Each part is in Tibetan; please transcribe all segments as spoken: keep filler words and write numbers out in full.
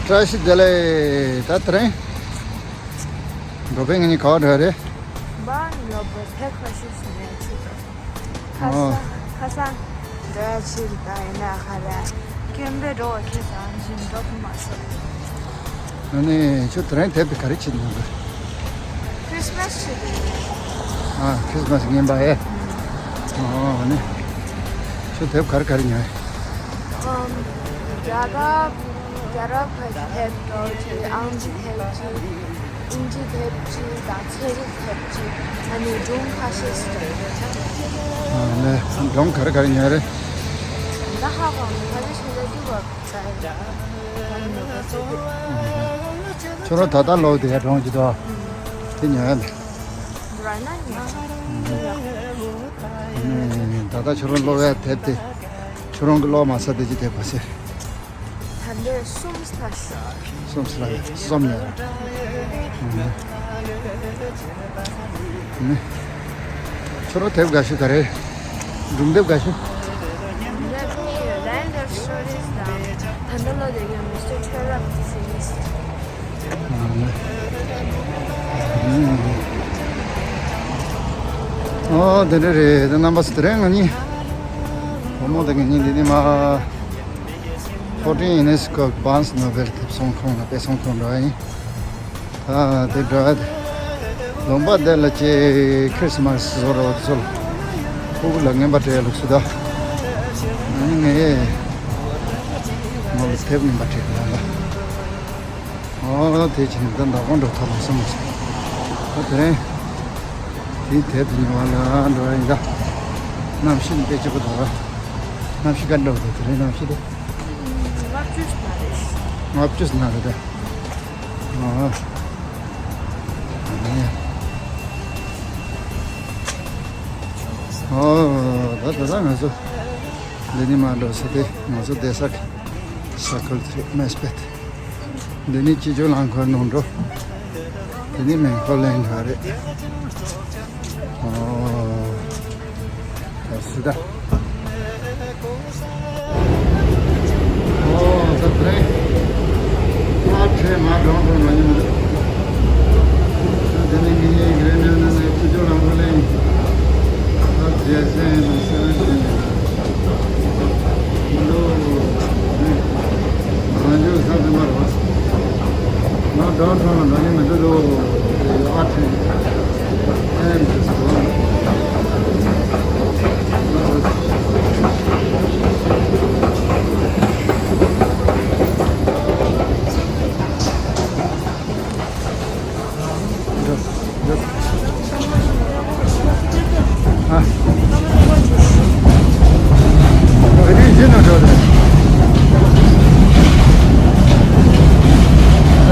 བཀྲ་ཤིས་བདེ་ལེགས། ད་དེ་རིང་འགྲོ་ཕན་ངེད་གཉིས་ག་བ་འགྲོ་ཡ་རེད། བ་ཡོད་པ་ཕེ་ཁ་ཤས་སུ་ནས་ཆུ་དང་། ཁ་ཨོ། སང་ཁ་སང་འགྲོ་ཡ་ཕྱིར་ད་ཡིན་ན་ཁ་ར་ཀེམ་པེ་འགྲོ་བ་ཁེ་སང་ཞིང་འགྲོ་ཐུབ་མ་སོང་། ཨ་ནི་ཁྱོད་དེ་རིང་དེབ་དེ་ག་རེ་བྱེད་ནི་འདུག་ཁྲིས་མས་བྱེད་དུ་ཡིན། ཨ་ཁྲིས་མས་ངན་པ་ཨེ། ཨོ་ཨ་ནི་ཁྱོད་དེབ་ག་རེ་ག་རེ་ཉོས། ཨམ། རྒྱ་གར། རྒྱ་རབ་ཁ་ཅིག་དེབ་འདྲ་ཅིག་ཨང་ཅིག་དེབ་ཅིག་ཨིན་ཇི་དེབ་ཅིག་དང་ཚན་རིག་དེབ་ཅིག་ཨ་ནི་སྒྲུང་ཁ་ཤས་ཤིག་རེད། ཨ་ལས་སྒྲུང་ག་རེ་ག་རེ་ཉོས་རེད། ད་ཧ་གོ་མི་ཁ་ཤས་ཤིག་ལ་འདུག་བ་ཚ་ཡོད། ཁྱོད་རང་ད་ལྟ་ཀློག་དེ་ཡ་སྒྲུང་ཅིག་འདུག་དེ་ཉོས་ཡ་ལས། འདི་ར་ན་ཉོས། ད་ལྟ་ཁྱོད་རང་ཀློག་ཡ་དེབ་དེ་ཁྱོད་རང་གི་ཀློག་མ་ཚར་དེ་ཅིག་དེབ་ག་ཚད། ད་ལྟ་གསུམ་ལྷག་ཤག་གསུམ་ལྷག་གསུམ་ཡོད། ཁྱོད་རང་དེབ་དགའ་ཤོས་ག་རེ། སྒྲུང་དེབ་དགའ་ཤོས། Land of Stories དང་ད་ལྟ་ལོ་དེ་གའི་མི་སི་ཊར་ཁྲོད་རབ་ཀྱི་སི་རི་སི། ཨོ་དེ་འདྲ་རེད། དེ་རྣམ་པ་ཚོ་དེ་རིང་ང་གཉིས་བུ་མོ་དང་ངེད་གཉིས་འདི་ནས་མར། Fourteen UNESCO Barnes Noble དེབ་ཚོང་ཁང་ལ་དཔེ་ཚོང་ཁང་འགྲོ་ཡ་ཡིན། ད་དེ་འགྲོ་ཡ་དེ། ལུང་པ་དེ་ལ་ཅིག་ཁྲིས་མས་བཟོ་འདྲ་བོ་དེ་ཚོ་ལ། ཕྲུ་གུ་ལ་རྔན་པ་སྤྲད་ཡ་ལུགས་སྲོལ་ད། ཨ་ནི་ངས་ངོ་ལ་དེབ་རྔན་པ་སྤྲད་དགོས་ལ། ཨོ་དེ་ཕྱིན་ད་མདང་དགོང་འགྲོ་ཐབས་ལ་སོང་། ད་དེ་རིང་དེའི་དེབ་དེ་ཉོ་བ་ལ་འགྲོ་ཡ་ཡིན་ད། གནམ་གཤིས་དཔེ་སྐྱིད་པོ་འདུག་ར། གནམ་གཤིས་ག་འདྲ་འདུག་དེ་རིང་གནམ་གཤིས་དེ། ལྔ་བཅུ་ཙམ་རེད། ལྔ་བཅུ་ཙམ་རེད་ད། ཨོ། ཨོ་ད་ད་ད་ང་ཚོ་འདི་ནས་མར་འགྲོ་ས་དེ་ང་ཚོ་བསྡད་ས་གི་ས་ཁུལ་དེ་རེད། མེ་སྤེ་ཏི། འདི་ནི་སྤྱི་སྤྱོད་རླངས་འཁོར་ནང་འགྲོ། དེ་ནི་མེ་འཁོར་ལེན་འགྲོ་རེད། ཨོ། ད་སི་ད། ཨོ་ད་དེ་རིང་ཨ་ཁྲེ་མ་གྲོང་ཚོ་མ་ཡིན་ན། ད་དེ་ནི་མི་ཡིན་གི་རེད། ནི་ནི་ནི་སྤྱི་སྤྱོད་རླངས་འཁོར་ལེན། ད་རྒྱལ་སྲས་ནི་སེ་བན་ཊི་ནི།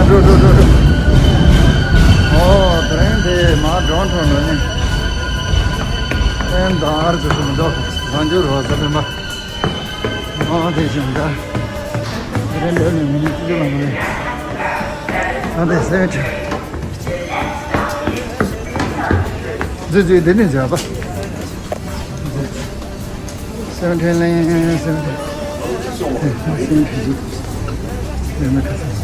འགྲོ་འགྲོ་འགྲོ་འགྲོ། ཨོ་དེ་རིང་དེ་མར་གྲོང་ཚོ་ནང་ནས་ཨེ་མདང་ཨར་ཙི་སུ་མི་འདུག་གང་འགྱུར་རོ་ས་སྟོན་པ། ཨོ་དེ་བཞིན་ད། དེ་རིང་འདིར་ནས་མི་ནི་ཅི་ལ་མི་རེད། ཨ་དེ་སེ་བན་ཊི། ཛི་ཛི་དེ་ནས་བྱ་བ། སེ་བན་ཊི་ལེན་སེ་བན་ཊི། སེ་བན་ཊི་ཛི། དེ་ནས་ཁ་སང་།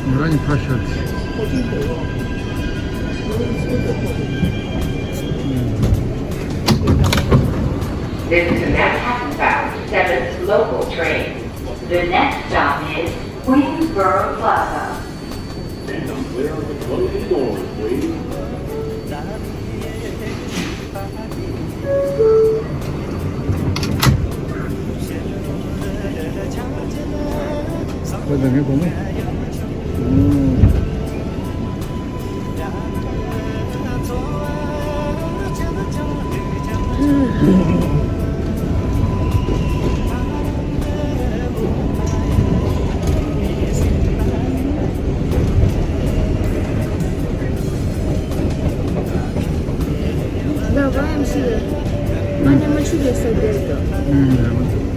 ང་རང་གཉིས་ཕར་ཤོད། This is a Manhattan-bound seventh local train. The next stop is Queensboro Plaza. མ་ཉམས་མ་ཆུ་རེ་ས་རྒྱལ་དུ། ཨུམ། འདིར་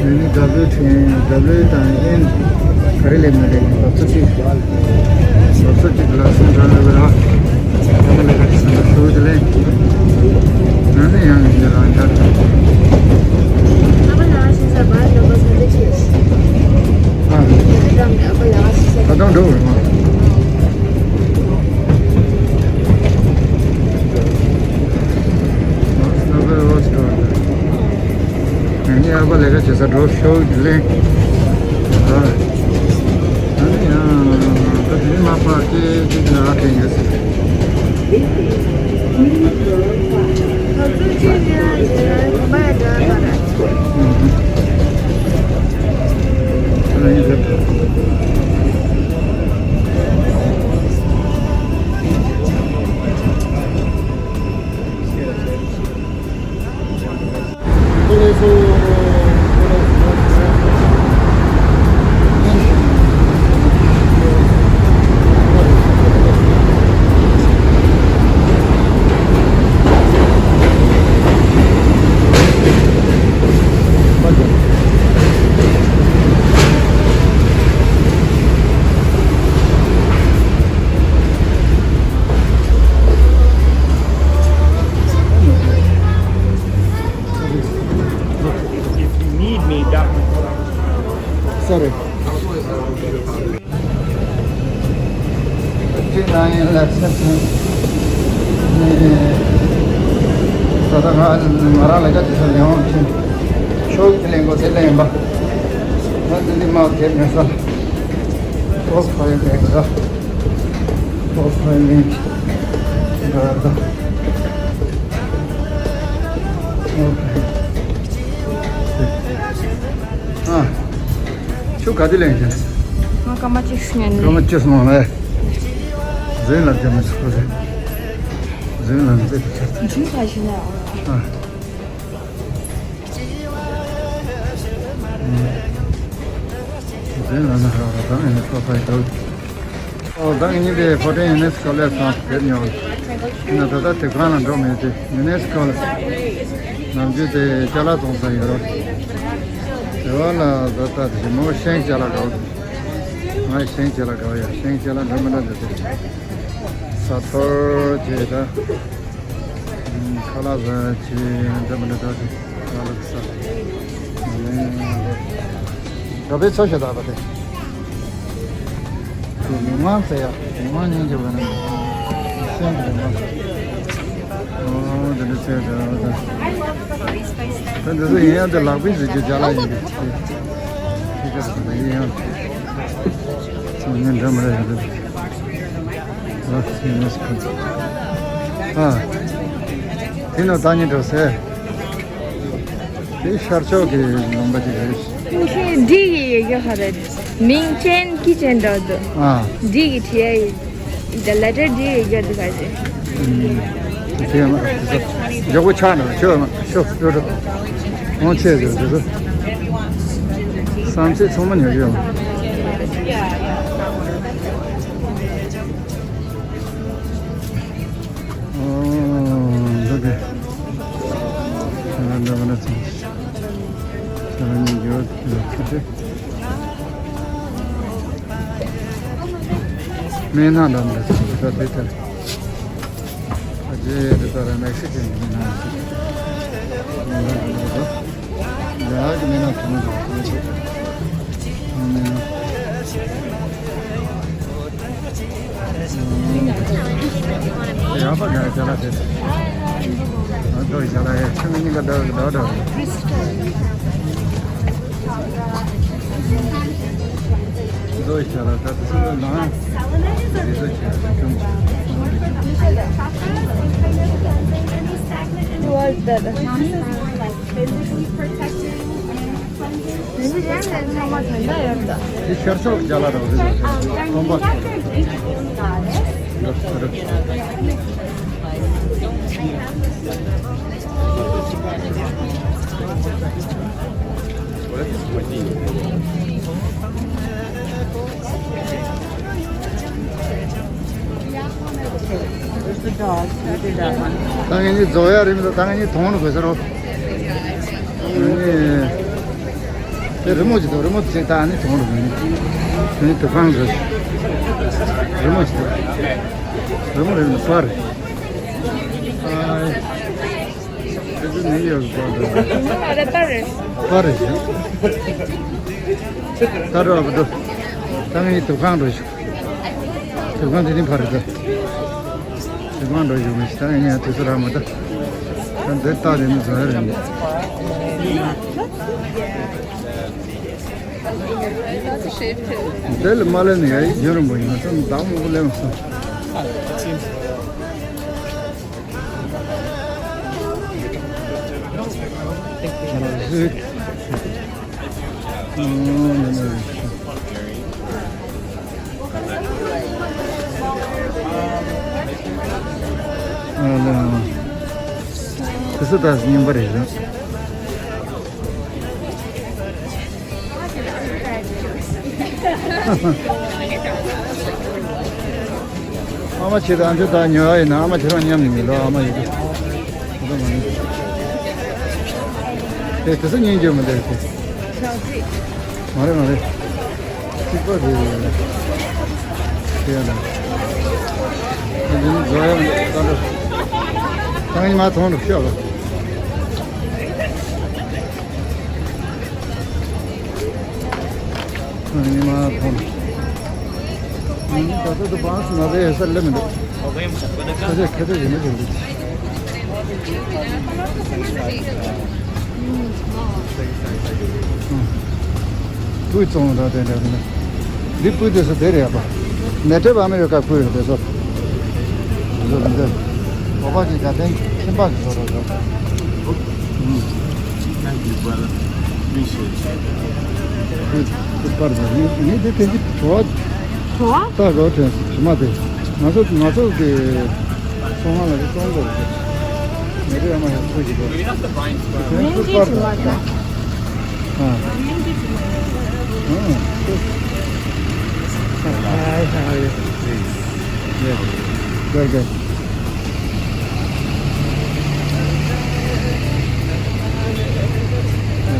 ཡུ་ནི་W ཕྲེང་W དང་N ག་རེ་ལས་མི་རེད། བབས་ཚོད་ཅིག་བབས་ཚོད་ཅིག་ལ་སེང་གྲངས་ལ་བེ་ར། ཡང་ལས་ཀ་ཞིག་ཟིན་པ་ཞུ་དེ་ལས། ང་ནི་ཡང་ཡིན་ལ་འདྲ། ཨ། ད་དུང་འགྲོ་དགོས་མ། ངས་ཨ་ཕ་ལས་ཀ་བྱེད་ས་འགྲོ་ཤོག་ལེ། ཨ་ནི་ཡང་ད་དེ་མ་པ་སྐད་ཅིག་ན་ཨ་ཕ་ཡིན་ཟེར། If you need me, that one. Sorry. Fifty nine lakhs. ད་ལྟ་ང་ང་རང་ལས་ཀ་དེ་ཚོ་ལས་དབང་ཕྱིན། ཤོག་དེ་ལེན་དགོས་ཟེར་ལེན་ཡིན་པ། ང་འདི་འདི་མ་དེབ་མེད་ས། ཨོ་ཕ་ཡི་ལས་ཀ། ཨོ་ཕ་ཡི་ལས་ཀ། ཨོ་ཕ་ཡི། ཨ། ཁྱོད་ག་དུས་ལེན་ཀྱང་། ང་སྐར་མ་གཅིག་སྔོན་ནས། སྐར་མ་གཅིག་སྔོན་ལ། འཛིན་ལ་རྒྱ་མི་ཆོག་རེད། འཛིན་ལ་འཛིན་ཆོག་འཛིན་ལ་ཞིག་ན། ཨ། འཛིན་ལ་ན་ཧ་ར་དང་ཨེ་ནི་ཁོ་ཕ་ཡི་འགྲོ། ཨོ་ད་ངེད་གཉིས་དེ་ཕོ་ཊེ་ཡུ་ནེ་སི་ཀོ་ལ་སོང་དེབ་ཉོ། ཡིན་ན་ད་ལྟ་དེབ་ཁང་ལ་འགྲོ་མེད་དེ་ཡུ་ནེ་སི་ཀོ་ལ། ནམ་རྒྱུན་དེ་ཅ་ལག་བཙོང་ས་ཡོད་རོགས། དེ་བ་ལ་ད་ལྟ་དེ་མོ་ཤེང་ཅ་ལག་དགའ་བོ། ང་ཤེང་ཅ་ལག་དགའ་བོ་ཡ། ཤེང་ཅ་ལག་འགྲོ་མི་འགྲོ་འདི་དེ། ས་ཐོར་བྱས་ད། ཁ་ལག་ཟ་བྱས་འགྲོ་མི་འགྲོ་ད་དེ། ཁ་ལག་ཟ། ག་པའི་ཚོ་ཞེ་དག་པ་དེ། དེ་མི་མང་ཟེར་ཡ། མི་མང་ཉན་གྱི་བ་ནི། སེམས་ཀྱི་མི་མང་། ཨོ་དེ་འདྲ་ཟེར་དེ་ཨོ་དེ། ད་འདི་ཚོ་ཡིན་ཡང་དེ་ལག་པའི་གཟི་བརྗིད་ཅ་ལག་ཡིན་གྱི། དེ་ག་ཚོད་ཡིན་ཡང་། ཚོ་ཉན་འདྲ་མི་རེད་ཡ་དེ། ཨོ་ཡིན་ཡང་ཟེར་གི། ཨ། དེ་ནི་ད་ཉན་འགྲོ་ཟེར། དེ་ཤར་ཕྱོགས་ཀྱི་ལུང་པ་ཅིག་རེད། ཁྱེད་འབྲི་གི་ཡི་གེ་ག་རེ་རེད། མིང་ཅན་སྐད་ཅན་འདྲ་འདུག་ཨ། འབྲི་གི་བྲིས་ཡ་ཡི། The letter འབྲི་གི་ཡི་གེ་འདུག་ག་རེད། ཨུམ། དེ་མ་མགྱོགས་པོ་ཆགས་ན་ཤོད་མ་ཤོད་ཤོད་འགྲོ། འོང་ཆེ་ཟེར་ཟེར། བསམ་ཚུལ་ཚང་མ་ཉོ་རྒྱུ་ཡོང་། ཨོ། འདི་གི། ང་འདི་མ་ན་ཚང་། ང་གཉིས་ཡོད་ཡོད་ཚུལ་ཏེ། མེད་ན་འདམ་ལ་ཚང་ས་དེ་ལྟར། ཨ་ཇེ་དེ་ལྟར་མེག་སི་ཀན་གྱི་མི་ན་ཚང་། ཡག་གི་མེད་ན་གི་མི་འདུག་མི་ཚོ། ཨ་མེད་ན། ཡག་པ་ཡག་ཅ་ལག་དེ། ཨ་འདོ་ཅ་ལག་ཡག་ཆུང་ངུ་གཉིས་ཀ་འདོ་འདོ་འདོ། འདོ་ཅ་ལག་ད་དེ་སུ་ན། དེ་ཚོ་ཅ་ལག་ཆུང་ཆུང་། What is that? འདི་ཤར་ཕྱོགས་རྒྱ་ལ་རོ་རེད། ཁོམ་པ། ད་ངེད་གཉིས་རྫོགས་ཡ་རེད་མི་འདུག་ད་ངེད་གཉིས་དོང་ལ་འགོད་ས་རོ། ཨ་ནི། དེ་རི་མོ་ཅིག་འདུག་རི་མོ་ཅིག་ད་ཨ་ནི་དོང་ལ་འགོད་ནི། ཨ་ནི་དུ་ཕང་རེད། རི་མོ་ཅིག་འདུག་རི་མོ་རེད་མི་འདུག་པར། ཨ། དེ་ཚོ་ནི་ཡོད་པ་འདུག་ཨ་རེད་པར་རེད། པར་རེད། ད་རོ་བ་འདུག་ད་ངེད་གཉིས་དུ་ཕང་འགྲོ་ཞུ། དུ་ཕང་དེ་ནི་པར་རེད་ད། དུ་ཕང་འགྲོ་ཞུ་མི་ཤེས་ད་ངེད་གཉིས་དུས་ཚོད་རག་མ་ད། ད་འདི་ལྟ་དེ་ནི་བཟོ་ཡ་རེད། དེ་ལ་མ་ལེན་ནས་ཡ་ཡིག་རྒྱུན་རིང་པོ་ཡིན་ན་ཙམ་བདག་མང་པོ་ལེན་སོང་། དེ་ཚོ་ད་རྙིང་པ་རེད་ལ། ཨ་མ་ཁྱེད་རང་ཚོ་ད་ཉོ་ཡ་ཡིན་ན་ཨ་མ་ཁྱེད་རང་མཉམ་ནས་མི་ལོ་ཨ་མ་ཡོད་དུ། ཨ་མ་ནི། དེ་དེ་ཚོ་སྙིང་རྗེ་མི་འདུག་དེ། མ་རེད་མ་རེད། གཅིག་པ་རེད། དེ་ཡང་ན། དེ་འཛོལ་ཡ་མི་འདུག་ད་ལོ། ད་ངས་མ་མཐོང་རུ་ཤོག་ལ། ཉི་མ་ཐོན། ད་ལྟ་དུ་བང་སུ་ང་ཚོའི་ཧེ་སར་སླེབས་མི་འདུག་ཁ་ཤས་ཁ་ཤས་ཡིན་ན་ཡོད་འདུག་སྤུས་གཙང་བ་དང་དེ་འདྲ་ཡིན་ན། འདི་སྤུས་དེ་ཚོ་དེ་རེད་པ། མེ་ཏྲེ་བ་མི་ཡོད་ཀ་སྤུས་ཡོད་དེ་ཚོ། འོ་པ་གི་དགའ་ལྡན་ཁྱིམ་པ་གི་བཟོ་རོགས་བྱོས། ཁོས་ཁོས་པར་དང་ངས་ངས་དེ་དེ་གི་བྲོ་བ། བྲོ་བ། ལྟ་རོགས་དྲན་སོང་། དྲི་མ་དེ་ང་ཚོ་ང་ཚོ་གི་སོང་ང་ལ་རི་གཏོང་དགོས་རེད། ངས་རི་ཡ་མ་ཡ་ཁོས་ཀྱི་དེ་དེ་ཁོས་པར་དང་། ཨ། ཨ། Hi, how are you? Yes. Good, good.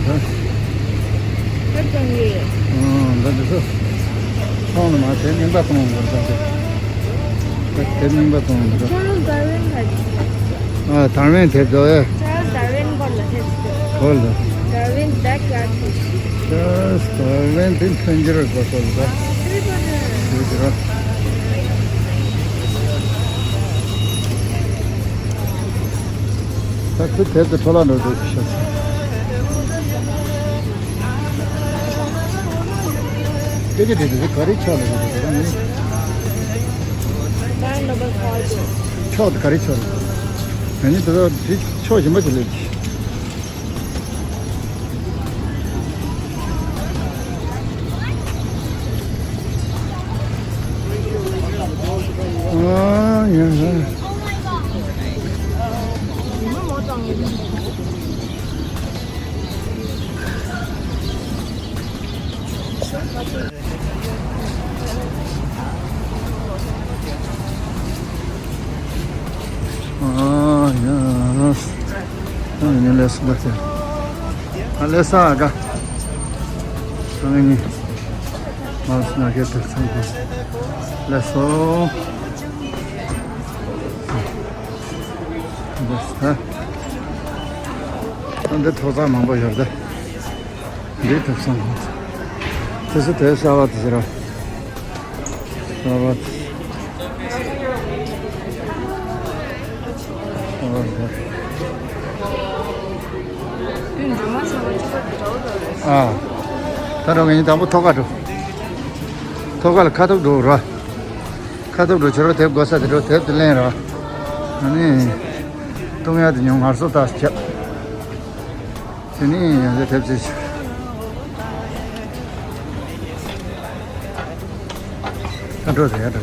ཨ། འདི་འདི་ཚོ་ཚོང་ནི་མ་དེ་རྙིང་པ་གཏོང་དགོས་ས་དེ། དེ་རྙིང་པ་གཏོང་དགོས། Charles Darwin had ཨ། ད་རིང་དེབ་འདུག་ཨེ། Charles Darwin སྐོར་ལ་དེབ་འདུག་སྐོར་ལ། Darwin's Backyard History. Charles Darwin དེ་མཐུན་འགྱུར་སྐོར་སྐོར་ལ། ཡོད་ཀྱི་རེད། ད་ཁོས་དེབ་དེ་འཕྲོ་བརླག་འགྲོ་འདུག་ཤག་སྐད་ཆ་དྲིས་དུས་ག་རེ་ཕྱོགས་ལ་རེད་འདུག་ད་ནི། ཕྱོགས་དེ་ག་རེ་ཕྱོགས་རེད། ང་གཉིས་དེ་ཚོ་དེ་ཕྱོགས་གཞན་པ་ཞིག་སླེབས་ཀྱི། ཨ་ཡ། ཨ་ཡ། ཨ་ནི་ལས་སུ་འབད་དེ། ཨ་ལས་ས་ག་ཨ་ནི་མར་སུ་ན་གེ་ཏུ་ཚང་གི་ལས་སོ། ལས་ས། ཨ་འདི་ཐོག་ཚང་མང་པོ་ཡོད་དེ། འདི་ཐོག་ཚང་གི་དེ་སུ་དེ་ས་བ་དེ་ཟེར་ར། ས་བ་དེ། ཨ། ད་རུང་ངས་དང་པོ་ཐོག་ཁ་འགྲོ། ཐོག་ཁ་ལ་ཁ་ཐུག་འགྲོ་ར། ཁ་ཐུག་འགྲོ་ཁྱོད་རང་དེབ་དགོས་ས་དེ་འགྲོ་དེབ་དེ་ལེན་ར། ཨ་ནི། བཏུང་ཡ་དེ་ཉུང་ངར་སོ་ད་ཁྱབ། དེ་ནི་ཡང་ཚེ་ཐེབས་ཚེ་ཆུ། ད་འགྲོ་ཟེར་ཡ་འགྲོ།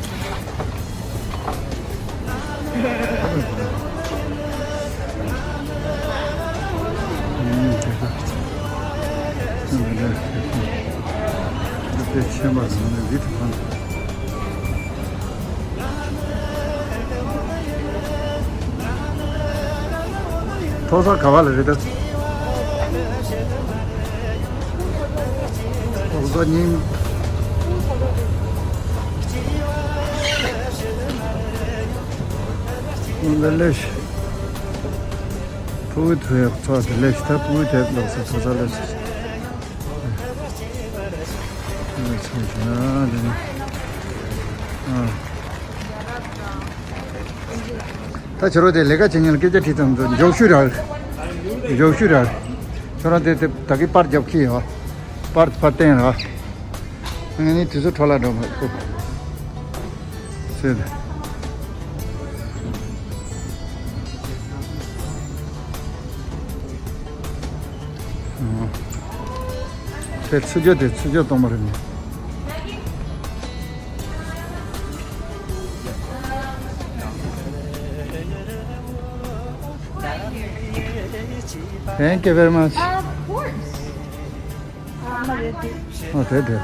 ཆེན་པ་ཟེར་ནས་འདི་དུ་ཕན། མཐོ་ས་ག་བ་ལ་རེད་ད། མཐོ་ས་གཉིས། འོན་ཏེ་ལེ་ཤ། ཕུ་བོའི་ཐོ་ཡག་ཚོགས་དེ་ལེ་ཤ་ད་ཕུ་བོའི་ཐད་ལོག་ས་མཐོ་ས་ལེ་ཤ། ཚང་ཞིང་ཨ་དེ་ནི་ཨ། ད་ཁྱོད་རོ་དེ་ལས་ཀ་བྱེད་མཁན་ལ་སྐད་ཆ་དྲིས་ཙམ་དུ་མགྱོགས་ཤོས་རག་མགྱོགས་ཤོས་རག་ཁྱོད་རོ་དེ་དེ་ད་གི་པར་རྒྱབ་ཁྱི་ཡོད། པར་པར་བསྟན་ར། ངས་ནི་དུས་ཚོད་འཕྲོ་བརླག་འགྲོ་མ་ཐུབ། ཟེར། དེ་ཚུར་རྒྱུ་དེ་ཚུར་རྒྱུ་གཏོང་མ་རེད་ནི། Thank you very much. Of course. ཨོ་དེ་དེ།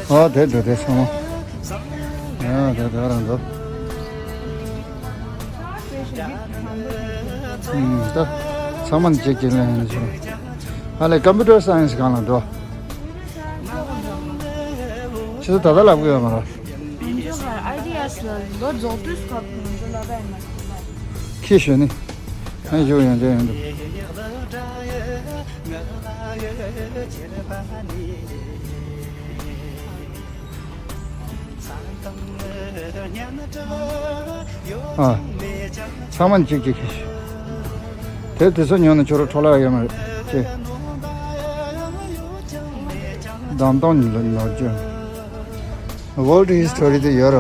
ཨོ་དེ་དེ་དེ་ཚང་མ། ཨ་དེ་དེ་རང་དོ། ད་ཚང་མ་གཅིག་གཅིག་ལེན་ཡིན་ཞུ། ཨ་ལེ་ཀམ་པུ་ཊར་སའེན་སི་གང་ལ་འགྲོ། ཁྱེད་ཚོ་ད་ལྟ་ལབ་གི་ཡོད་མ་རེད། ང་ཚོ་ཧ་ཨའི་ཌི་ཡ་ལ་ལོ་རྫོགས་དུས་སྐབས་ང་ཚོ་ལབ་ཡ་མ་རེད། ཁྱི་ཞོན་ནི། ཨ་ཞོ་ཡོན་ཏན་ཡོན་ཏན། ཨ། ཚང་མ་གཅིག་གཅིག་གིས། དེ་དེ་ཚོ་ཉོ་ན་ཁྱོད་རང་འཕྲོ་བརླག་ཡོད་མ་རེད་ཅེས། བདམས་སྟངས་ལ་ནོར་རྒྱུ། World History དེ་ཡོད་ར།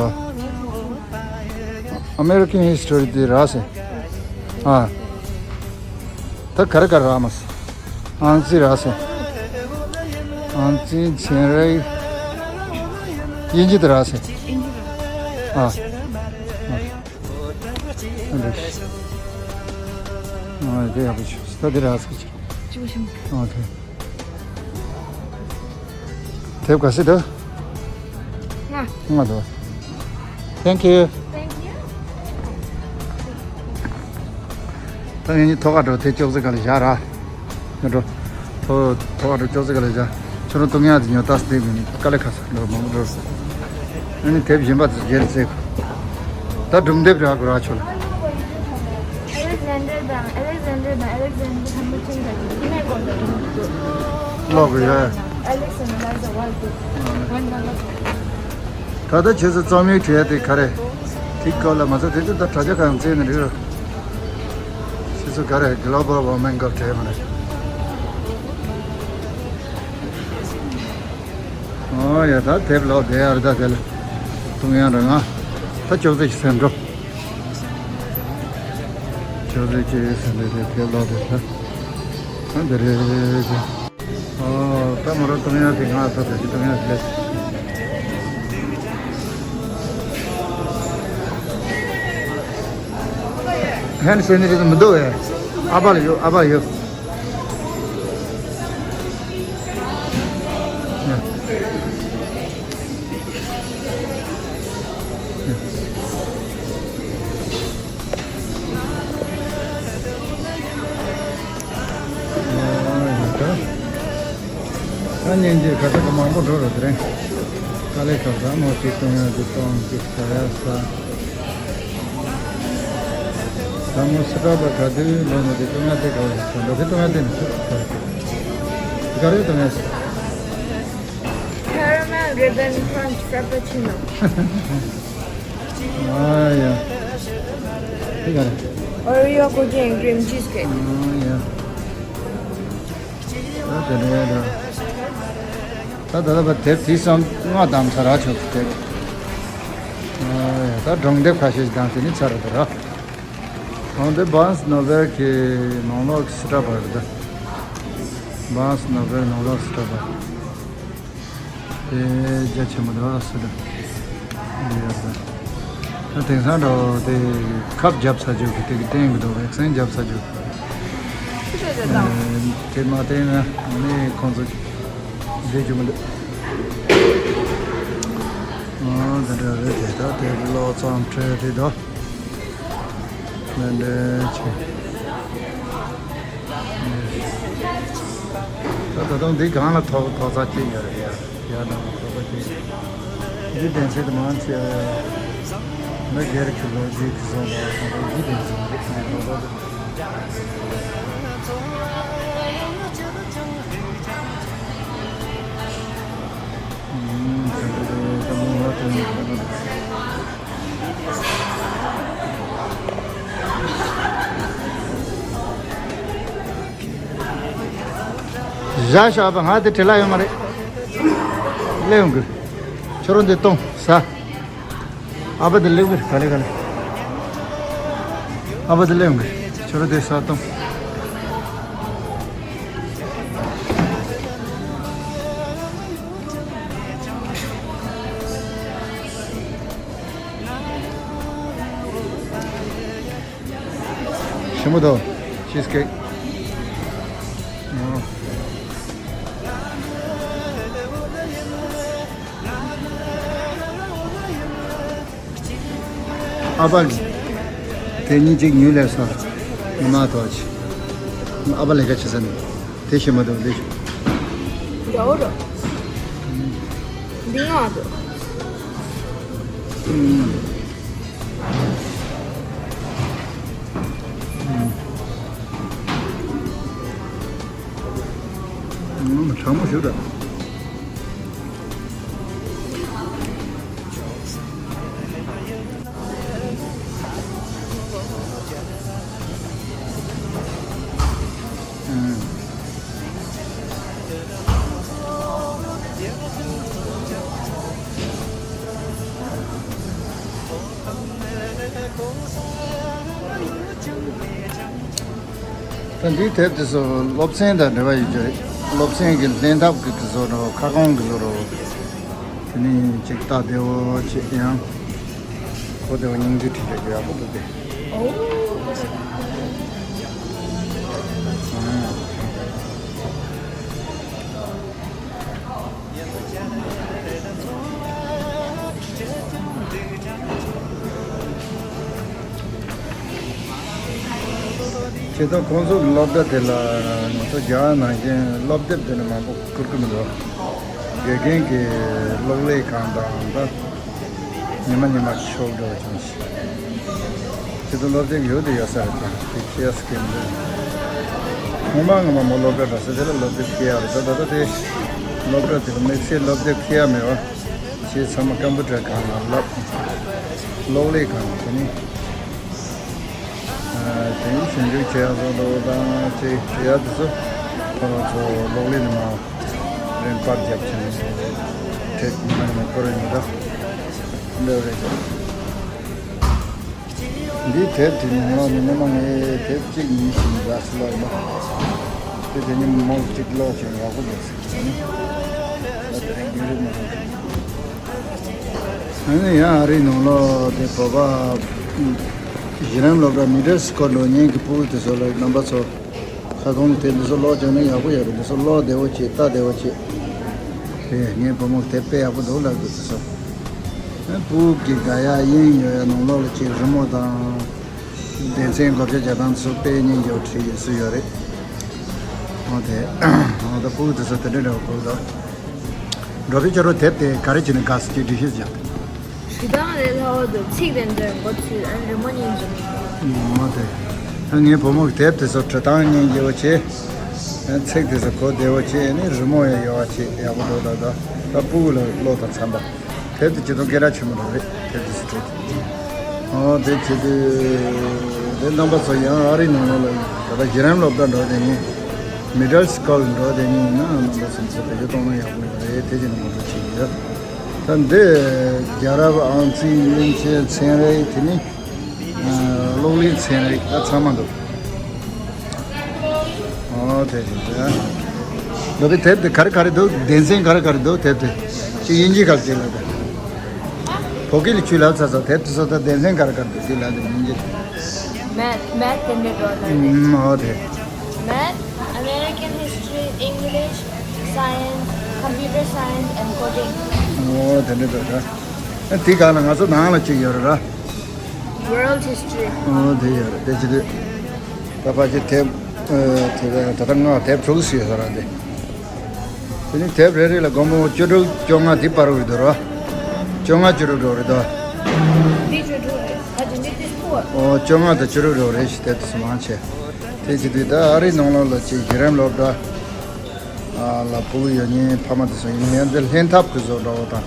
American History དེ་ར་སེ། ཨ། ད་ག་རེ་ག་རེ་རག་མ་སོང་། ཨང་རྩིས་རག་སོང་། ཨང་རྩིས་ཚན་རིག་དབྱིན་ཇི་དེ་རག་སོང་། ཨ། ཨ། ཨ་དེ་ཡག་པོ་བྱུང་། ད་དེ་རག་སོང་། ཨོ་ཁེ། དེབ་ག་ཚོད་འདུག་ལྔ། ལྔ་འདུག Thank you. Thank you. ད་ངེད་གཉིས་ཐོག་ཁ་འགྲོ་དེ་ཅོག་ཙེ་ག་ལ་བཞག་ར། ངེད་འགྲོ། ཐོག་ཐོག་ཁ་འགྲོ་ཅོག་ཙེ་ག་ལ་བཞག་ཁྱོད་རང་བཏུང་ཡག་དེ་ཉོ་ཏག་སྟེ་མིན་དཀའ་ལས་ཁག་ས་འགྲོ་མང་པོ་འགྲོ། ཨ་ནི་དེབ་གཞན་པ་དེ་རྒྱལ་རྩེ། ད་སྒྲུང་དེབ་རག་དགོས་ར་ཁྱོད་ལ། Alexander དང་Alexander དང་Alexander Hamilton དང་དེ་ནས་གོ་ལ་སྒྲུང་འདུག་ཀློག་གི་ཡོད། Alex and Eliza White དེ། ད་ལྟ་ཁྱེད་ཚོ་རྩོམ་ཡིག་བྲིས་ཡ་དེ་ག་རེ། དེ་སྐོར་ལ་མ་ཚོ་དེ་ཚོ་ད་དྲ་རྒྱ་གང་བཙལ་ནས་རེད། ཁྱེད་ཚོ་ག་རེ་Global Warming སྐོར་བྲིས་མ་རེད། ཨོ་ཡ་ད་དེབ་ཀློག་བསྡད་ཡ་རེད། ད་དེ་ལ་བཏུང་ཡ་རེད། ང་ད་ཅོག་ཙེ་ཞིག་ཟེར་འགྲོ། ཅོག་ཙེ་ཅིག་ཟེར་འདི་དེ་དེབ་ཀློག་བསྡད་ད། ཨ་འདི་རེད། ཨོ་ད་མོ་རང་བཏུང་ཡ་དེ་ང་ད་དེ་ཅིག་བཏུང་ཡ་དེ་ལས། ཧན་སེ་ནི་རེད་མི་འདུག་ཨེ། ཨ་ཕ་ལ་ཡོད། ཨ་ཕ་ཡོད། ད་སྙིང་རྗེ། ག་ས་ག་མང་པོ་འགྲོ་རོགས། དེ་རིང་དཀའ་ལས་ཁག་ཟ་མོ་ཅིག་བཏུང་ཡ་ཅིག་བཏུང་ཅིག་ཟ་ཡ་ཟ། ཟ་མོ་སི་ཏྲ་པ་ག་དུས་ལོ་ནས་དེ་བཏུང་ཡ་དེ་ག་བ་ཟ་འགྲོ་གི་བཏུང་ཡ་དེ་ནི་ཐུག་ཟ། ག་རེ་བཏུང་ཡ་ཟ། Caramel ribbon crunch frappuccino. ཨ་ཡ། དེ་ག་རེ། Oreo cookie and cream cheesecake. ཨ་ཡ། ད་དེ་རེད་ད། ད་ད་ལྟ་བ་དེབ་དེ་སང་ལྔ་བདམས་ཚར་ར་ཆོག་དེབ། ཨ་ཡ། ད་སྒྲུང་དེབ་ཁ་ཤས་ཤིག་བདམས་དེ་ནི་ཚར་ར་དེ་ར། འོན་ཏེ་Barnes Noble གི་ནང་ལོགས་སི་ཏྲ་པ་རེད་ད། བཱས་ནང་བའི་ནང་ལོགས་སུ་འགྲོ་བ། དེ་རྒྱ་ཆེན་པོ་འདུག་སུ་དང་། འདི་ཡོད་ས། ད་དེང་སང་འགྲོ་དེ་ཁབ་རྒྱབ་ས་རྒྱུ་གི་དེ་གི་སྟེང་གི་འདུག་ཝེག་སིན་རྒྱབ་ས་རྒྱུ། དེ་མ་བསྟན་ན་ནི་ཁོང་ཚོ་བསྡད་རྒྱུ་མི་འདུག་ཨོ་དེ་འདྲ་རེད། དེ་ད་དེ་གི་ལོ་ཙམ་ཁྲོད་དེ་འདུག་འདི་འདྲ་ཆེ། ད་ད་དུང་འདི་སྒང་ལ་ཐོག་ཐོག་ས་ཅིག་ཡོད་རེད་ཡ། ཡ་ན་ཐོག་ས་ཅིག་འདི་གདན་ས་དེ་མང་ཆེ་མི་སྒེར་གྱི་ལོ་རྒྱུས་ཀྱི་བཟོ་འདྲ་དང་པོ་འདི་གདན་ས་རེད། འདི་ཐོག་ས་དེ། ཨུམ། དེ་འདྲ་རེད། ད་མོ་ང་དེ་ནས་ད་ནི། བཞག་ཤོག་ཨ་ཕ། ང་དེ་བྲེལ་ལ་ཡོད་མ་རེད། སླེབས་ཡོང་གི། ཁྱོད་རང་དེ་གཏོང་ཟ། ཨ་ཕ་དེ་སླེབས་གི་རེད། ག་ལེ་ག་ལེ། ཨ་ཕ་དེ་སླེབས་ཡོང་གི་རེད། ཁྱོད་རང་དེ་ཟ་གཏོང་། ཞིམ་པོ་འདུག་ཆིས་ཀེག་ཨ་ཕ་གིས་དེ་གཉིས་གཅིག་ཉོས་སླེབས་སོང་། ངོ་མ་ཐོག་ཆེ། ཨ་ཕ་ལས་ཀ་བྱེད་ས་ནས་དེ་ཞིམ་པོ་འདུག་འདི་ཞུ། འདྲ་བོ་རེད། འདི་ང་འདུག་ཨུམ། གྲང་མོ་ཞིག་རེད། ཨུམ། ད་འདིའི་དེབ་དེ་ཚོ་སློབ་ཚན་དང་འབྲེལ་བ་ཡོད་ཀྱི་རེད། སློབ་ཚན་གྱི་ལྷན་ཐབས་ཀྱི་བཟོ་འདྲ་བོ། ཁ་སྐོང་གི་བཟོ་འདྲ་བོ། དེ་ནས་ཅིག་ལྟ་བདེ་བོ་བྱེད། ཡང་གོ་བདེ་བོ། སྙིང་རྗེ་བྲིས་རྒྱག་རྒྱུ་ཡག་པོ་འདུག་སྟེ། ཨོ། བྱས་ཙང་ཁོང་ཚོ་གི་སློབ་གྲྭ་དེ་ལ་ང་ཚོ་རྒྱ་གར་ནང་བཞིན་སློབ་དེབ་དེ་འདྲ་མང་པོ་བསྐུར་གི་མི་འདུག་དགེ་རྒན་གྱི་གློག་ཀླད་ཁང་དང་། ད་ཉི་མ་ཉི་མ་ཤོག་འགྲོ་བ་ཅུང་ཞིག་ཁྱེད་ཚོ་སློབ་དེབ་ཡོད་དེ་ཡོད་ས་རེད། ད་དེ་ཁྱེར་ཡ་སི་ཀེམ་རེད། ངོ་མ་ངོ་མ་མོ་སློབ་གྲྭ་འགྲོ་ས་དེ་ལ་སློབ་དེབ་ཁྱེར་ཡ་རེད། ད་ད་ལྟ་དེ་སློབ་གྲྭ་དེ་ལ་དམིགས་བསལ་སློབ་དེབ་ཁྱེར་ཡ་མེད་པ། ཁྱེད་ཚང་མ་ཀམ་པུ་ཊར་སྒང་ལ་བསླབ། གློག་ཀླད་སྒང་དེ་ནི། ཨ། དེ་ནི་ཞིབ་འཇུག་བྱེད་ཡ་བཟོ་འདྲ་བོ་དང་ཅིག་བྱེད་ཡ་དེ་ཚོ་ཁོ་རང་ཚོ་གློག་ཀླད་ནས་མར་རིམ་པར་རྒྱབ་བྱས་ནས་ཁྲིད་མ་ནས་ཁོ་རང་ཡིན་ད། འདྲ་རེད། འདིའི་དེབ་དེ་ནི་ང་ནི་སྔོན་མ་ངས་དེབ་གཅིག་གཉིས་ཤིག་འདྲ་སི་ལོག་ན། དེ་དེ་ནི་མོ་གཅིག་ཀློག་བྱས་ཡག་པོ་འདུག་ཟེར་ནི། ད་དེ་རིང་རྒྱུན་རིང་མ་རེད། ཨ་ནི་ཡང་ཨ་རིའི་ནང་ལོགས་དེ་བོད་པ་གཞི་ལམ་སློབ་གྲྭ་མི་ཌལ་སི་ཀུལ་འགྲོ་མཁན་གྱི་ཕྲུ་གུ་དེ་ཚོ་ལ་རྣམ་པ་ཚོ། ཁ་སྐོང་དེ་འདི་ཚོ་ཀློག་བྱས་ན་ཡག་པོ་ཡོད་རེད། འདི་ཚོ་ཀློག་བདེ་བོ་བྱེད། ལྟ་བདེ་བོ་བྱེད། དེ་ངའི་བུ་མོ་དེབ་དཔེ་ཡག་པོ་འདུག་ལབ་འདུག་དེ་ཚོ། ཨ། ཕྲུ་གུ་གི་དགའ་ཡག་དབྱིངས་ཡོད་ཡག་ནང་ལོགས་ལ་ཅིག་རི་མོ་དང་། སྡེ་ཚན་བགོ་བཤའ་རྒྱག་སྟངས་དེ་ཚོ་དཔེ་སྙིང་རྗེ་བོ་བྲིས་ཡོད་སུ་ཡོད་རེད། འོ་དེ། འོ་ད་ཕྲུ་གུ་དེ་ཚོ་དེ་འདྲ་འདྲ་བོ་དགོས་འདུག་འགྲོ་བའི་ཆ་རོགས་དེབ་དེ་ག་རེ་བྱས་ནས་དགའ་སོང་ཅིག་འགྲེལ་བཤད་རྒྱག། འབྲི་སྟངས་ལས་སླ་བོ་འདུག་ཚིག་དེ་འདྲ་མགོ་ཚོས། ཨ། རི་མོ་སྙིང་རྗེ་མོ། འོ་དེ། ཨ། ངའི་བུ་མོ་གི་དེབ་དེ་ཚོ་འབྲི་སྟངས་སྙིང་རྗེ་བོ་བྱས། ཨ། ཚིག་དེ་ཚོ་གོ་བདེ་བོ་བྱས། ཨ་ནི་རི་མོ་ཡང་ཡོད་པ་བྱས། ཡག་པོ་འདུག་ད་ད་ད་ཕྲུ་གུ་ལ་ཀློག་དང་འཚམ་པ། དེབ་དེ་ཇེ་མཐོང་སྐད་གྲགས་ཆེན་པོ་འདྲ་རེད། དེབ་དེ་ཚོ་འབྲི། འོ་དེ་བྱས་དུས་དེ་རྣམ་པ་ཚོ་ཡང་ཨ་རིའི་ནང་ལོགས་ལ་ད་ལྟ་གཞི་ལམ་སློབ་གྲྭ་འགྲོ་བསྡད་མཁན། མི་ཌལ་སི་ཀུལ་འགྲོ་བསྡད་མཁན་ཡིན་ན་རྣམ་པ་ཚོ་ཚོ་བེད་སྤྱོད་གཏོང་ན་ཡག་པོ་ཡོད་རེད། དེ་བྱས་ནས་ངོ་སྤྲོད་བྱེད་ཀྱི་ཡོད། ད་འདི་རྒྱལ་རབས། ཨང་རྩིས། གླིང་ཆེན། ཚན་རིག་དེ་ནི་ཨ་གློག་ཀླད་ཚན་རིག་ད་ཚང་མ་འདུག་འོ་དེ་རེད་ད། ལོ་པའི་དེབ་དེ་ག་རེ་ག་རེ་འདུག་སྡེ་ཚན་ག་རེ་ག་རེ་འདུག་དེབ་དེ་ཅིག་དབྱིན་ཇི་ག་རེ་ཅིག་ལབ་དེ། བོད་སྐད་ལ་ཆུ་ལབ་ཚར་ཚར་དེབ་དེ་སོ་ད་སྡེ་ཚན་ག་རེ་ག་རེ་འདུག་ཅིག་ལབ་དེ་དབྱིན་ཇི། Math, math དེ་འདྲ་འགྲོ་ན་རེད། ཨུམ། ཨོ་དེ། Math, American history, English, science, computer science and coding. ཨོ་དེ་འདྲ་འགྲོ་ད། དེ་ག་ལ་ང་ཚོ་ནང་ལ་ཅིག་ཡོད་རེད་ར། World history. ཨོ་དེ་ཡོད་རེད་དེ་ཅི་དུས། ད་ཕལ་ཆེར་དེབ། ཨ། དེ་ད་ལྟ་ང་དེབ་དྲུག་ཙམ་ཡོད་ས་རེད་དེ། དེ་ནི་དེབ་རེ་རེ་ལ་སྒོར་མོ་བཅུ་དྲུག་བཅོ་ལྔ་དེ་བར་རེད་འདུག་ར། བཅོ་ལྔ་བཅུ་དྲུག་འགྲོ་རེད་དོ། འདི་བཅུ་དྲུག་རེད། ད་དེ་འདི་དེ་སྤོ། ཨོ་བཅོ་ལྔ་དང་བཅུ་དྲུག་འགྲོ་རེད་ཞེས་དེབ་དེ་ཚོ་མང་ཆེ། དེ་བྱེད་དུས་ད་ཨ་རིའི་ནང་ལོགས་ལ་ཅིག་གཞི་རིམ་སློབ་གྲྭ་ལ་ཕྲུ་གུ་ཡོད་མཁན་ཕ་མ་དེ་ཚོ་ཡིན་ན་འདི་ལྷན་ཐབས་ཀྱི་བཟོ་འདྲ་བོ་དང་།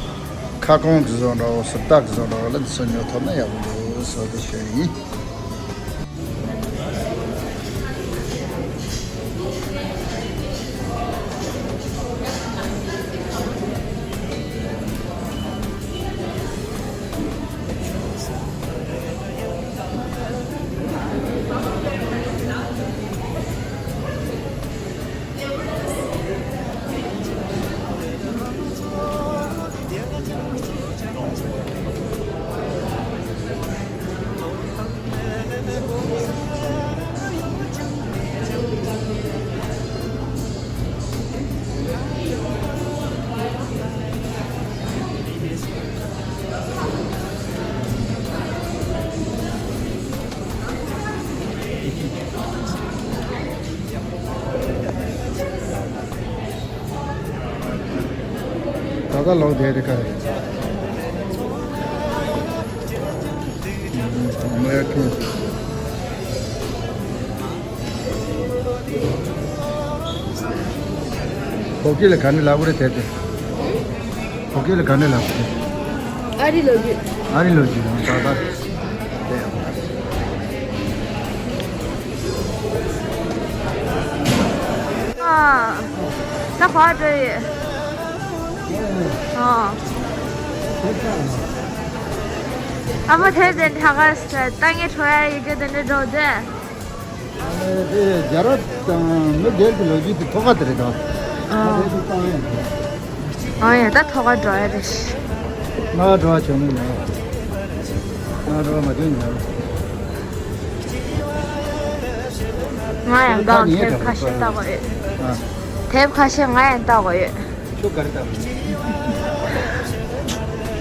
ཁ་སྐོང་གི་བཟོ་འདྲ་བོ་ཟུར་བལྟ་གི་བཟོ་འདྲ་བོ་ལ་འདི་ཚོ་ཉོ་ཐུབ་ན་ཡག་པོ་འདུག་བཟོ་འདི་ཤོད་ཡིན། ད་ལྟ་ལོག་བསྡད་དེ་ག་རེ། American. བོད་སྐད་ལ་ག་འདྲ་ལབ་དགོས་རེད་དེབ་དེ། བོད་སྐད་ལ་ག་འདྲ་ལབ་དགོས་རེད། ཨ་རི་ལོ་རྒྱུས། ཨ་རི་ལོ་རྒྱུས་ཡང་ཏག་ཏག་རེད། ཨ། ད་ག་འགྲོ་ཡི། ཨ། ཨ་མ་དེབ་དེ་འདྲ་ག་ས་ལྟ་ངན་འགྲོ་ཡ་ཡི་གེ་དེ་འདྲ་འགྲོ་དེ། ཨ་ནི་དེ་རྒྱལ་རབས་དང་མི་སྒེར་གྱི་ལོ་རྒྱུས་དེ་ཐོག་ཁ་དེ་རེད་དོ། ཨ། ཨ་ཡ་ད་ཐོག་ཁ་འགྲོ་ཡ་རེད། ང་འགྲོ་བ་བྱུང་ནི་མ་རེད། ང་འགྲོ་བ་མ་བྱུང་ནི་མ་རེད། ང་ཡང་གང་དེབ་ཁ་ཤས་ལྟ་དགོས་ཡོད། ཨ། དེབ་ཁ་ཤས་ང་ཡང་ལྟ་དགོས་ཡོད། ཁྱོད་ག་རེ་ལྟ་དགོས་ཡོད།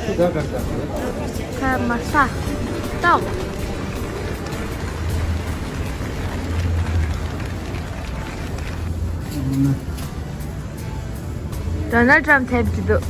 ཁྱོད་ད་ག་རེ་ལྟ་དགོས་ཡོད། ཁ་མ་ས་ཏོག་ཌོ་ནལ་ཊམ་དེབ་ཀྱི་འདུག་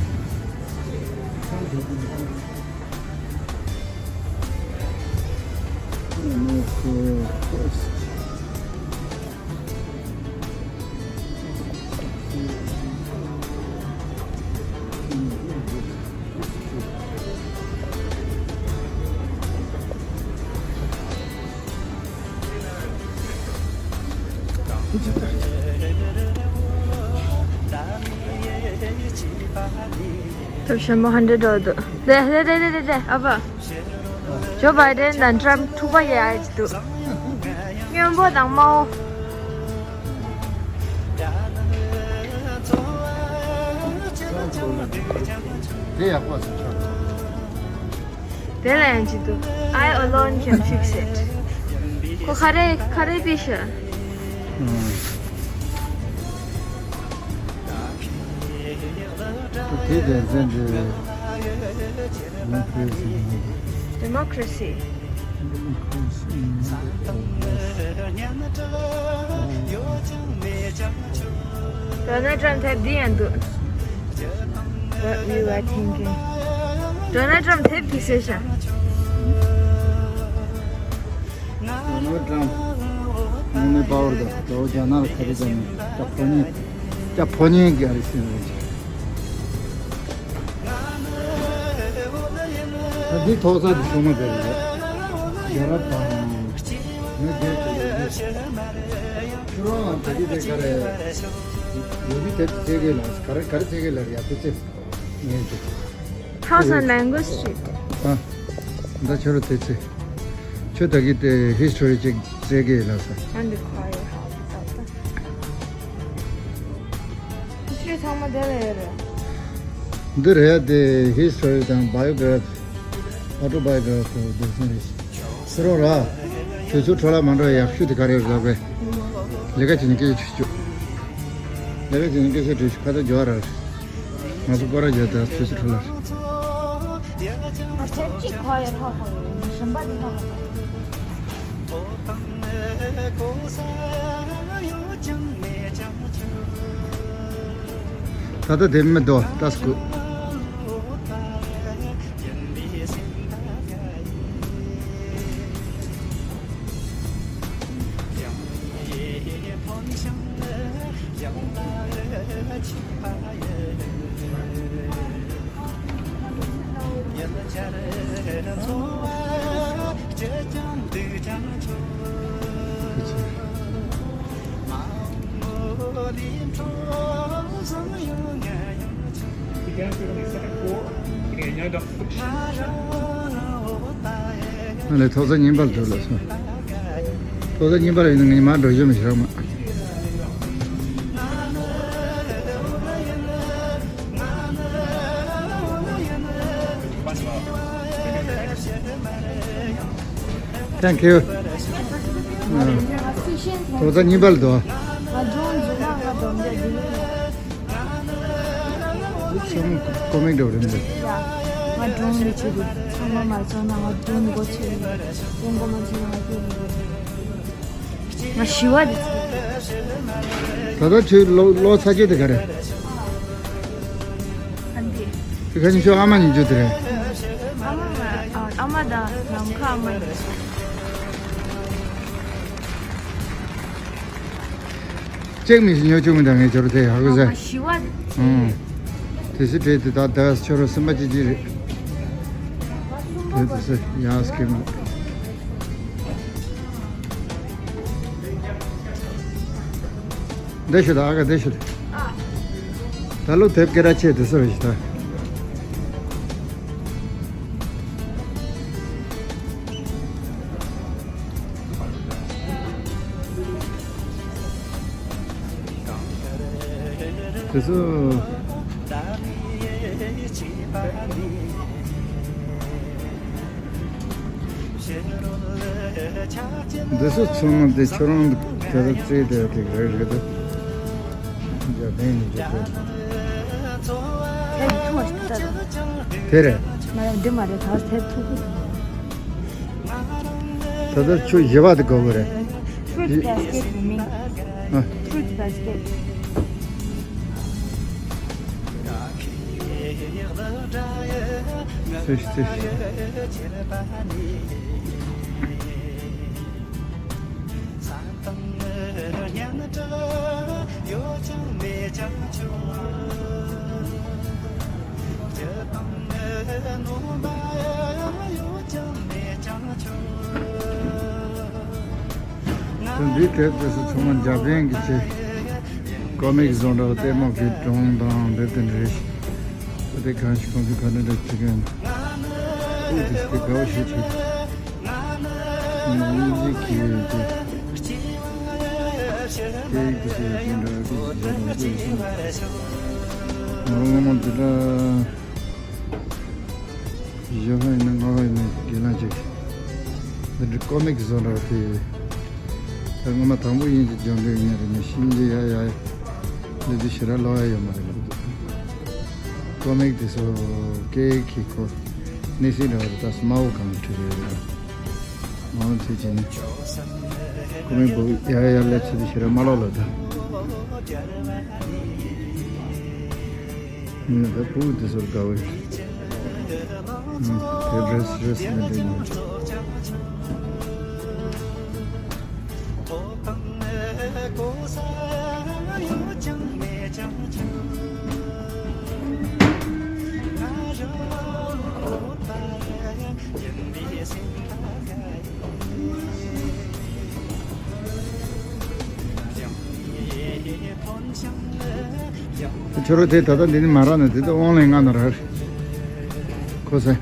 ཐབས་ཤེས་མོ་ཧན་ཌེ་ཌོ་ལར་འདུག་དེ་དེ་དེ་དེ་དེ་ཨ་ཕ། ཇོ་བྷའི་ཌེན་དང་ཊམ་ཕྲུ་གུ་ཡ་ཡ་ཅིག་འདུག་སྔོན་པོ་དང་དམར་པོ། དེ་ཡག་པོ་ཟེར་ཆོག་དེ་ལ་ཡང་ཅིག་འདུག I alone can fix it. ཁོ་ག་རེ་ག་རེ་བྲིས་ཤག་དེ་དེ་ཟེར་འདི། Democracy. Democracy. Donald Trump དེབ་འདི་ཡང་འདུག What we were thinking. Donald Trump དེབ་འདི་ཟེར་ཤག Donald Trump དངོས་གནས་པ་ཝར་དང་ད་རྒྱ་ནག་ལ་ག་རེ་བྱས་ནས་ད་ཕོ་ཉ་ད་ཕོ་ཉ་ག་རེ་ཟེར་ནས། ད་འདི་ཐོག་ས་འདི་ཤོག་མ་དེ་རེད། རྒྱལ་རབས་དང་མི་སྒེར་གྱི་ལོ་རྒྱུས། ཁྱོད་རང་ད་འདི་དེ་ག་རེ། ལོ་རྒྱུས་དེབ་ཀྱི་ཚད་བརྒལ་ལ་ག་རེ་ག་རེ་ཚད་བརྒལ་ལ་རེད་ཡ་དེ་ཚེ་ངས་འདུག House and language ཞིག་ཨ། ད་ཁྱོད་རང་དེ་ཚེ། ཁྱོད་ད་གི་དེ་history ཅིག་ཚད་བརྒལ་ལ་ས། And the choir house. ཚང་མ་དེ་ལ་ཡོད་རེད། འདི་རེད་དེ་history དང་biography, autobiography འདི་ཚང་རེད། སུ་རོ་ར། དུས་ཚོད་འཕྲོ་བརླག་མ་འགྲོ་ཡག་ཤོས་དེ་ག་རེ་རེད་ལབ་པས། ལས་ཀ་བྱེད་ནས་སྐད་ཆ་དྲིས་བཅུག་ལས་ཀ་བྱེད་ནས་སྐད་ཆ་དྲིས་བཅུག་ཁ་ཚ་འཇོག་ར། ང་ཚོ་སྐོར་ར་བརྒྱབ་དང་དུས་ཚོད་འཕྲོ་བརླག་ང་ཚོ་གཅིག་གོ་ཡ་ཧ་གོ་ཡ་གཞན་པ་དེ་ཧ་གོ་ད་ལྟ་དེ་མི་འདུག་ཏ་སྐུ། ཨ་ལས་ཐོག་ས་གཉིས་པ་ལ་འགྲོ་ལ་སོང་། ཐོག་ས་གཉིས་པ་ལ་ཡིན་ན་ངས་མར་འགྲོ་རྒྱུ་མི་ཤེས་མ། Thank you. ཐོག་ས་གཉིས་པ་ལ་འགྲོ། ཚང་མ་ཀོ་མེག་འགྲོ་རེད་འདུག་ང་སྒྲུང་ནི་ཆེ་གི་ཚང་མ་མ་ཚང་ན་ང་སྒྲུང་མགོ་ཆེ་གི་སྒྲུང་མགོ་མ་ཆེ་ན་ང་སྒྲུང་མི་དགོས། ང་ཞི་བ་དེ་ཚེ། ད་ལྟ་ཁྱོད་ལོ་ལོ་ཚ་རྒྱུ་དེ་ག་རེད། ཨ་འདི། དེ་ག་ནི་ཁྱོད་ཨ་མ་ཉིད་རྒྱུ་དེ་རེད། ཨ་མ་ང་ཨ་མ་དང་ནམ་མཁའ་ཨ་མ་ཡིན། ཅེག་མི་ཤི་ཉོ་ཆུང་མི་དང་ངས་ཁྱོད་དེ་ཧ་གོ་ཟེར། ཞི་བ་དེ་ཚེ། ཨང་། དེ་སི་དྲེད་དེ་ད་ད་ཁྱོད་རོ་སེམས་པ་ཅི་ཅི་རེད། དེ་དེ་སི་ཡང་སྐྱེ་མ། འདི་ཤོད་ད་ཨ་ག་འདི་ཤོད་ད། ད་ལོ་དེབ་སྐད་ར་ཆེ་དེ་སི་རེད་ཤི་ད། དེ་ཚོ། འདི་ཚོ་ཚང་མ་འདི་ཁྱོད་རང་དེ་ལ་བརྩེས་བསྡད་དེ་རེད་རེད་དོ། འཇར་པན་ནས་འཇར་པན། དེབ་ཐུང་ཞིག་ལྟ་དང་། དེ་རེད། མ་རེད་འདི་མ་རེད་ད་དེབ་ཐུང་ཞིག་ད་ལྟ་ཁྱོད་བཞི་པ་དེ་དགོས་གི་རེད། Fruit basket མིང་། ཨ། Fruit basket། སེ་སེ། འདི་དེབ་དེ་ཚོ་ཚང་མ་འཇར་པན་གྱི་ཆེད། ཀོ་མིག་བཟོ་འདྲ་བ་ལྟད་མོ་གི་སྒྲུང་དང་འདི་དེ་འདྲ་རེད། ཨ་དེ་གང་ཞིག་ཁོང་ཚོ་ག་འདྲ་འདྲ་བྱེད་མཁན། ཨུ་དེ་ཚོ་དགའ་བོ་ཞེ་དྲག་དངོས་གཞི་གི་ཡོད་དེ། དེ་ཡིག་དེ་ཚོ་ཡོད་དེ་འདྲ་དེ་ཞིག་བཟོ་འདྲ་བ་དེ་ཡོད་སོང་། ང་རང་ངོ་མ་འདི་འདྲ། གཞན་ཧ་ཡིན་ན་ང་ཧ་ཡིན་ན་དགེ་ལན་ཅིག་འདི་འདྲའི་ཀོ་མིག་བཟོ་འདྲ་བ་དེ། ད་སྔོན་མ་དང་པོ་དབྱིན་ཇི་སྦྱོང་འདོད་ཡིན་རེད་ནས་ཤིན་ཇི་ཡ་ཡ། འདི་འདི་ཞེ་དྲག་ཀློག་ཡ་ཡོད་མ་རེད་ལབ་འདུག་ཀོ་མིག་དེ་ཚོ་སྐད་ཡིག་གི་ཁོ་གནས་ཚུལ་འདྲ་བ་རེད། ད་སྨྲ་བོ་གང་ཁྲིད་རེད་རེད། མང་ཚོས་ཀྱིས་ནི་ཀོ་མིག་བུག་ཡ་ཡ་ལབ་ཚུལ་དེ་ཞེ་དྲག་མ་ཀློག་ལབ་འདུག་ངས་ད་ཕྲུ་གུ་དེ་ཚོར་དགའ་བོ་ཡོད། དེ་རེས་རེས་ནས་འདྲེན་ཡོད། ཁྱོད་རང་དེ་ད་ལྟ་འདི་ནི་མ་རག་ན་དེ་ད་ཨོན་ལན་ང་ན་རག་ཁོ་ས།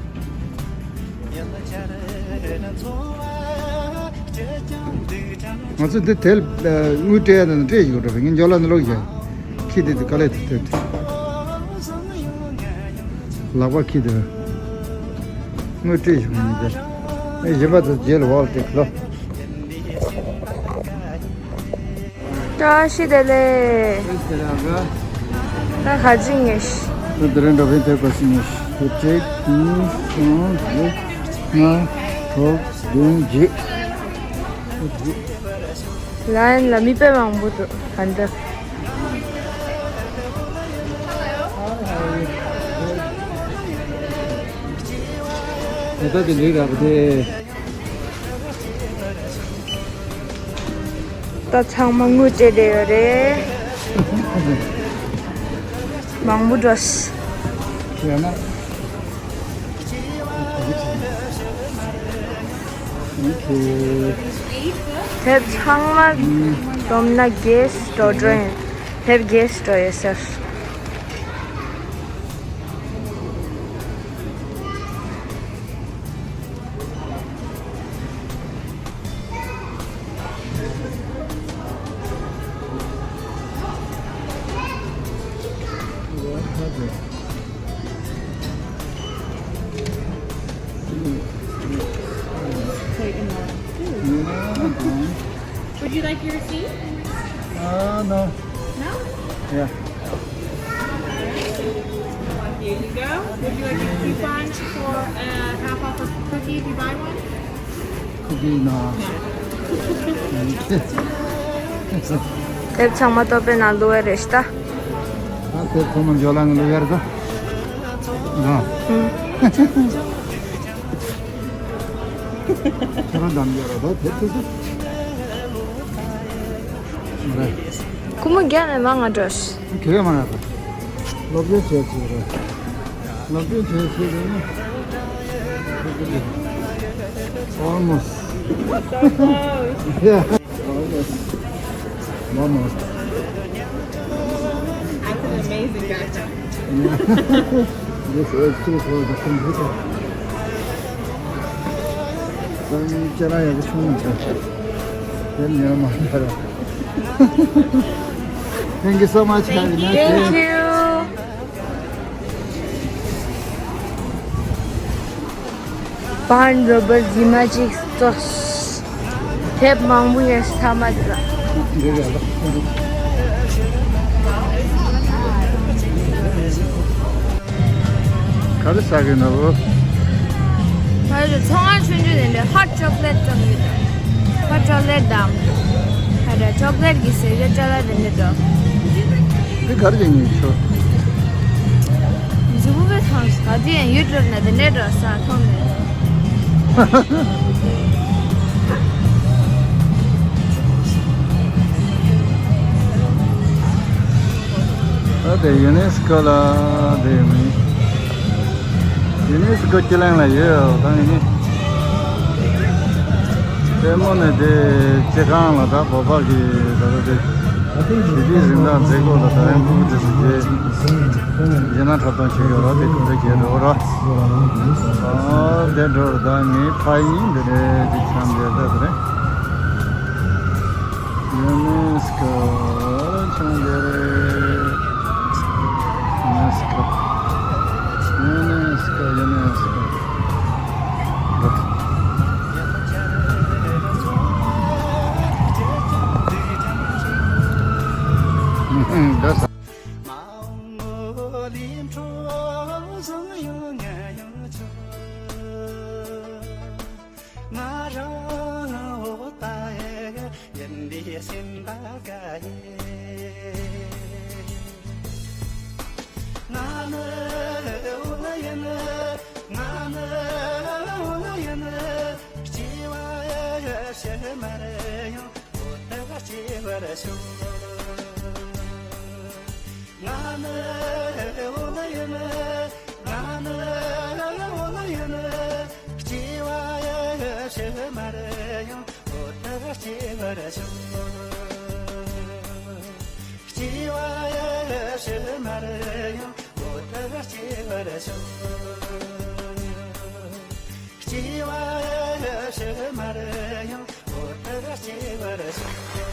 ང་ཚོ་འདི་དེ་དངུལ་སྤྲད་ཡ་ན་སྤྲད་ཞིག་འགྲོ་བས་ངས་འཇོ་ལ་ནི་ལོག་བཞག་ཁྱི་དེ་དེ་དཀའ་ལས་དེ་ཐོས་ཏེ། ལག་པ་ཁྱི་དེ། དངུལ་སྤྲད་བྱུང་ནི་དེ། ཨེ་གཞན་པ་དེ་རྗེས་ལ་བབས་ཏེ་ལོ། བཀྲ་ཤིས་བདེ་ལེགས། ད་ག་ཅི་ངེས། ད་དེ་རིང་འགྲོ་ཕན་ཐེབས་དགོས་ཤིག་ངེས། དེ་གཅིག་གཉིས་གསུམ་བཞི་ལྔ་དྲུག་བདུན་བརྒྱད། ལ་ཡན་ལ་མི་དཔེ་མང་པོ་འདུག་ག་འདི། ད་ལྟ་དེ་ལུས་རག་པ་དེ། ད་ཚང་མ་དངུལ་སྤྲད་བསྡད་ཡོད་རེད། མང་པོ་འགྲོ་ཤག་ཡོད་ན། དེབ་ཚང་མ་སྡོམ་ན་བརྒྱད་འགྲོ་འགྲོ་ཡིན། དེབ་བརྒྱད་འགྲོ་ཡོད་ཟེར། Would you like your receipt? Uh, no. No? Yeah. Here you go. Would you like a coupon for a half off a cookie if you buy one? Cookie, no. དེབ་ཚང་མ་ལྟོ་ཕད་ནང་བླུགས་ཡ་རེད་ཤག་ད། ཨ་དེབ་ཚང་མ་འཇོ་ལང་བླུགས་ཡ་རེད་ད། ཨ། ཁྱེད་རང་འདམ་རྒྱག་ར་ད་དེབ་དེ་ཚོ། རེད། སྒོར་མོ་བརྒྱ་ནས་མང་ང་འགྲོ། ཁྱེད་རང་མང་ང་ད། སློབ་སྦྱོང་བྱས་ཚེ་རེད། སློབ་སྦྱོང་བྱས་ཚེ་རེད་ན། Almost. Yeah. Almost. Almost. That's an amazing background. Yeah. This is too for the computer. Thank you so much. Thank you. Barnes Noble རྫིག་མ་གཅིག་བཙོས། དེབ་མང་པོ་ཡོད་ས་མ་རེད་ལ། ག་རེ་ཟ་གི་འདུག་ད་ཚོང་ཁང་ཆུང་ཆུང་དེ་འདྲ་ཧོཊ་ཅོག་ལེཊ་བཙོང་གི་འདུག་ཧོཊ་ཅོག་ལེཊ་དང་། ད་ལྟ་ཅོག་ལེཊ་གི་ཟས་བཅད་ཅ་ལག་དེ་འདྲ་འདུག་འདི་ག་རེ་ཡིན་ནི་ཆོ། མཛུབ་མོ་བས་ཐང་ག་དུས་ཡང་ཡུལ་འགྲོ་ན་དེ་འདྲའི་འགྲོ་ས་མཐོང་མེད། ད་དེ་ཡུ་ནེ་སི་ཀོ་ལ་དེ་མིན། ཡུ་ནེ་སི་ཀོ་སྤྱི་གླིང་ལ་ཡོད་ད་ཡིན་ནི། ལྟད་མོ་ནི་དེ་སྤྱི་ཁང་ལ་ད་བོད་པ་གི་ད་ལྟ་དེ་ཞི་བདེའི་གཟེངས་རྟགས་མཛད་སྒོ་ལ་ད་ཡང་ཕྲུ་གུ་དེ་ཚོ་རྗེས་རྗེས་གནང་འཁྲབ་སྟོན་བྱེད་ཀྱི་ཡོད་ར། དེ་གུ་འདྲ་བྱེད་འགྲོ་ར། ཨ་དེ་འགྲོ་ར། ད་ངའི་ཕ་ཡིན་འདི་རེད། དེ་ཆང་དེ་ད་དེ་རེད། ཡུ་ནེ་སི་ཀོ་ཆང་དེ་རེད། ཡུ་ནེ་སི་ཀོ། ཡུ་ནེ་སི་ཀོ། ཡུ་ནེ་སི་ཀོ། འགྲོ། འགྲོ། ང་རང་འོ་ད་ཡིན་པའི་སེམས་པ་དགའ་ཡིན། ང་ནི་འོ་ན་ཡིན། ང་ནི་འོ་ན་ཡིན། སྐྱེ་བ་ཕྱི་མར་ཡང་འོ་ད་སྐྱེ་བར་ཤོག་ང་ནི་འོ་ན་ཡིན། ང་ནི་འོ་ན་ཡིན། སྐྱེ་བ་ཕྱི་མར་ཡང་འོ་ད་སྐྱེ་བར་ཤོག་སྐྱེ་བ་ཕྱི་མར་ཡང་འོ་ད་སྐྱེ་བར་ཤོག་སྐྱེ་བ་ཕྱི་མར་ཡང་འོ་ད་སྐྱེ་བར་ཤོག